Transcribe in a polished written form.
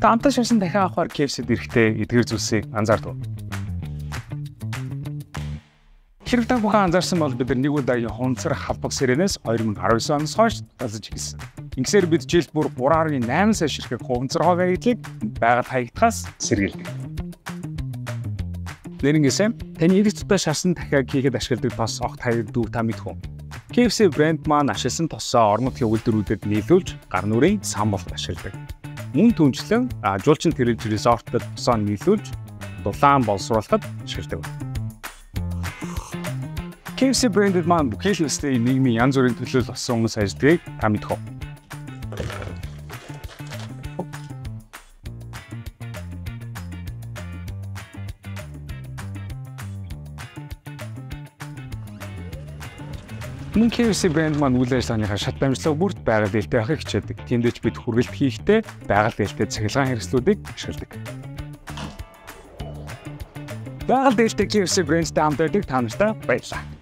Та амтаа шарсан дахиад авахар KFC-д ирэхдээ эдгээр зүйлсийг анзаардаг. Хэрв та бүхэн анзаарсан бол бид нар нэг удаагийн хунцар халбаг сэрэнээс 2019 оноос хойш талж эхэлсэн. Ингэсээр бид жилд бүр 3.8 сая ширхэг хуванцар хоог аяллыг байгаль хаягдахаас сэргийлдэг. Нэрнгээсээ таны эрэг цутаа шарсан дахиад хийхэд ашигладаг тос огт хаягддаг та мэдэх үү? KFC брэнд маань ашигласан тосоо орон нутгийн үйлдвэрүүдэд нийлүүлж гар нүрийн сан болт ашигладаг. Мөн түнчлэн жуулчин тэрэлж резортод тосоо нийлүүлж дулаан боловсруулахад ашигладаг. KFC брэндэд маань бүхий л улсын нийгмийн янз бүрийн төлөөлөл болсон хүмүүс ажилладгийг та мэдэх үү? Мөн KFC брэнд маань үйл ажиллагааныхаа шат дамжлага бүрт байгаль ээлтэй байхыг хичээдэг. Тиймдээ ч бид хүргэлт хийхдээ байгаль ээлтэй цахилгаан хэрэгслүүдийг ашигладаг. Байгаль ээлтэй KFC брэндтэй хамт байдаг та нартай баярлалаа.